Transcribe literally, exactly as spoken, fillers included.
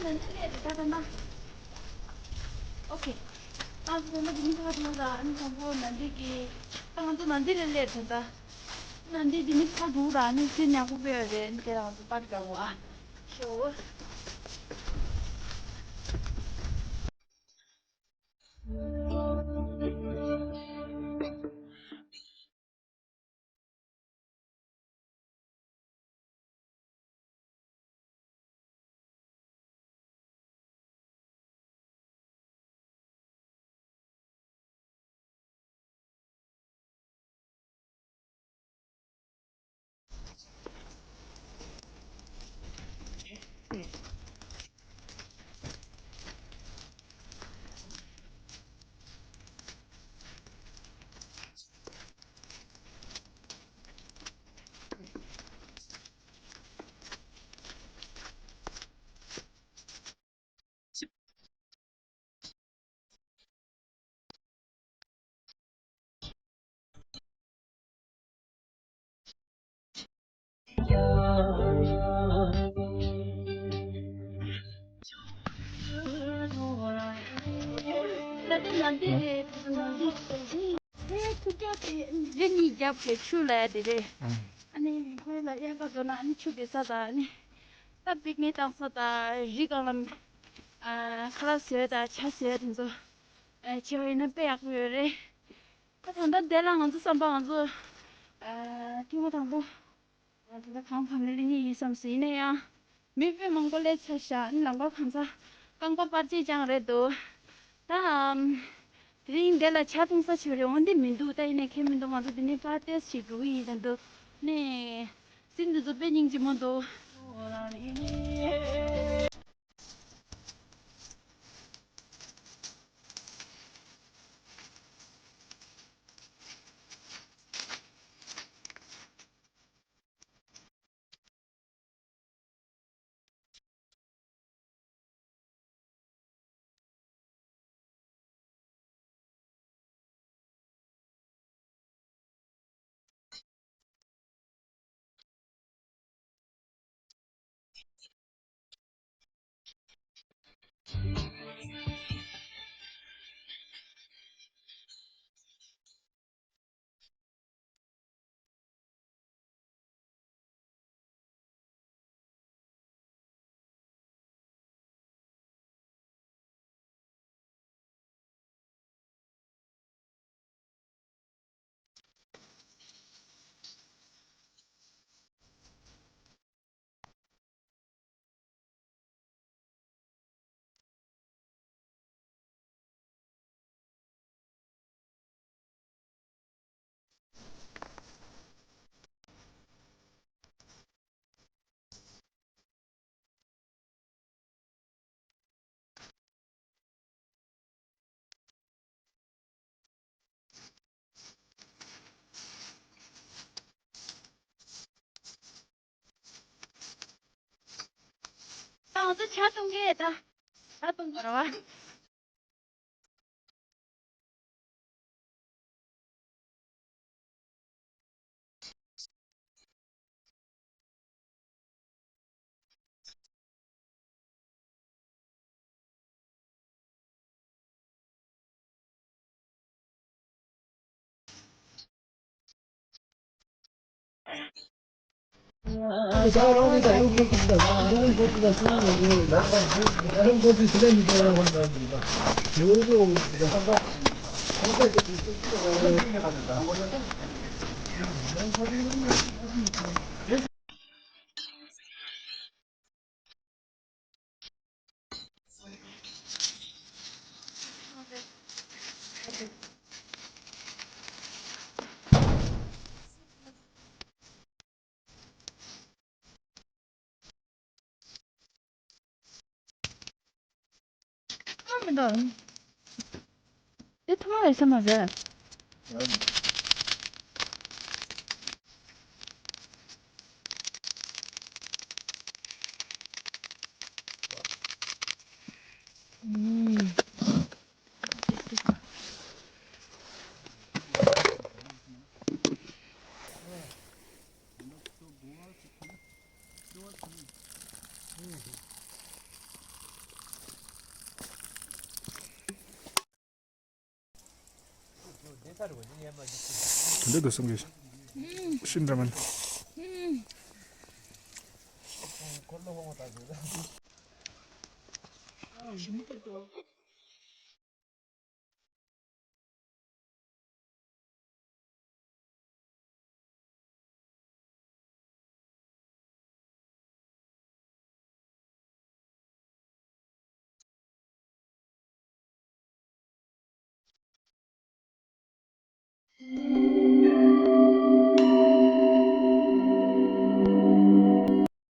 ད་ད་ན། ཨོ་ཁེ། ད་ང་ཚོ་འདི་ནས་ཕར་འགྲོ་ད། ཨ་ནི་དང་པོ་ན་འདི་གི། ད་ང་ཚོ་ན་འདི་ལ་སླེབས་ད་ད། ན་འདི་འདི་ནས་ཕར་འགྲོ་ད། ཨ་ནི་དེ་ཉག་པོ་དཔེ་ཡོད་རེད། ཨ་ནི་དེ་ལ་ང་ཚོ་པར་འདྲ་བོ་ཨ། ཤོ། རི་གཉིས་རྒྱབ་ཀྱི་ཆུ་ལ་དེ་རེད། ཨ་ནི་ཁོའི་ལ་དབྱར་ཁ་འགྲོ་ན་ཨ་ནི་ཆུ་དེ་ས་དང་ཨ་ནི་ད་པིག་ནིག་བཏང་ས་དང་རི་སྒང་ལ་ཨ་ཁ་ལག་བཟོས་དང་ཇ་བཟོས་དེ་ཚོ་ཨ་བྱེད་པ་ཡིན་ན་དཔེ་ཡག་པོ་ཡོད་རེད། ད་ད་ལྟ་དེ་ལ་ང་ཚོ་བསམ་པ་ང་ཚོ་ཨ་ཐེངས་མ་དང་པོ། ད་ལྟ་གང་ཕ་མི་ལ་གཉིས་ཡིན་བསམ་སྲིད་ཡིན་ན་ཡང་མི་དཔེ་མང་པོ་སླེབས་ཚར་ཤག་ཨ་ནི་ལམ་ཁ་གང་ཚ་རྐང་པ་པར་ཆས་ཀྱང་རེད་འདུག་ད་ཨམ་དེ་རིང་དེ་ལ་ཇ་འཐུང་ས་ཆོད་རེད་འོང་འདི་མི་འདུག་ད་ཡིན་ནའི་ཁྱད་མི་འདུག་ང་ཚོ་འདི་ནས་ཕར་ཏེས་ཞིག་འགྲོ་གི་ཡིན་ད་འདུག་ནས་སྲིད་འདི་ཚོ་དཔེ་སྙིང་རྗེ་མོ་འདུག་ང་ཚོ་ཇ་འཐུང་གི་ད། ཇ་འཐུང་དགོས་རེད་བ། ཐོག་མ་མི་འདུག་དེ་ཐོག་མ་རེད་ས་མ་རེད། དེ་འདྲ་འདུག་བསམ་གྱི། ཤིན་ཏུ་མིན།